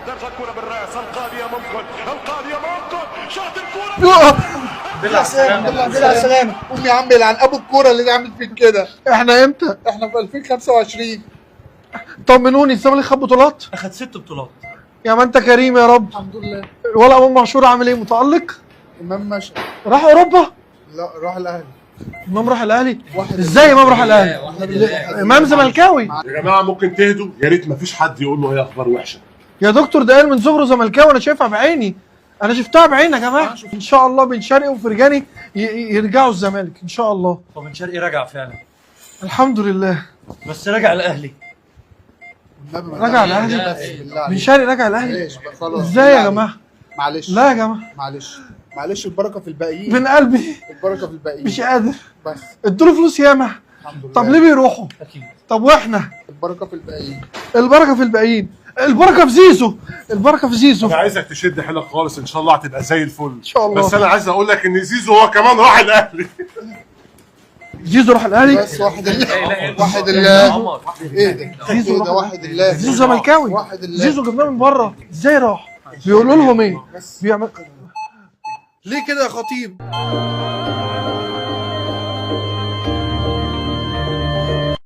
ترجع الكرة بالراس، القاضية ممكن، القاضية ممكن، شاط الكرة. بالله سلامة، بالله سلامة. قوم يا عم يلعن ابو الكورة اللي عامل فيك كده. احنا امتى؟ احنا في 2025. طمنوني، الزمالك خد بطولات؟ اخد 6 بطولات. يا ما انت كريم يا رب. الحمد لله. ولا امام عاشور عامل ايه؟ متألق؟ امام مشى. راح اوروبا؟ لا، راح الاهلي. امام راح الاهلي؟ واحد. ازاي امام راح الاهلي؟ امام زملكاوي. يا جماعة ممكن تهدوا، يا ريت مفيش حد يقول له هي اخبار وحشة. يا دكتور ده قال من صغره زملكاوي، انا شايفها بعيني، انا شفتها بعيني يا جماعة. ان شاء الله بن شرقي وفرجاني يرجعوا الزمالك ان شاء الله. هو بن شرقي رجع فعلا. الحمد لله. بس رجع الاهلي. رجع الاهلي. بس بالله بن عليك. شرقي رجع الاهلي. معلش بقى، خلاص. ازاي يا بالله عليك. جماعة؟ معلش. لا يا جماعة. معلش معلش، البركة في الباقيين. من قلبي البركة في الباقيين. مش قادر. بس ادوا فلوس ياما. الحمد لله. طب ليه بيروحوا؟ اكيد. طب واحنا؟ البركة في الباقيين. البركة في الباقيين، البركة في زيزو، البركة في زيزو. انا عايزك تشد حيلك خالص، ان شاء الله هتبقى زي الفل ان شاء الله. بس انا عايز اقول لك ان زيزو هو كمان راح الاهلي. زيزو راح الاهلي. بس واحد الله، واحد الله. ايه ده؟ زيزو ايه ده؟ راح. واحد الله. زيزو زملكاوي. واحد الله. زيزو جبناه من بره، ازاي راح؟ بيقولوا لهم ايه؟ بس بيعمل ليه كده يا خطيب؟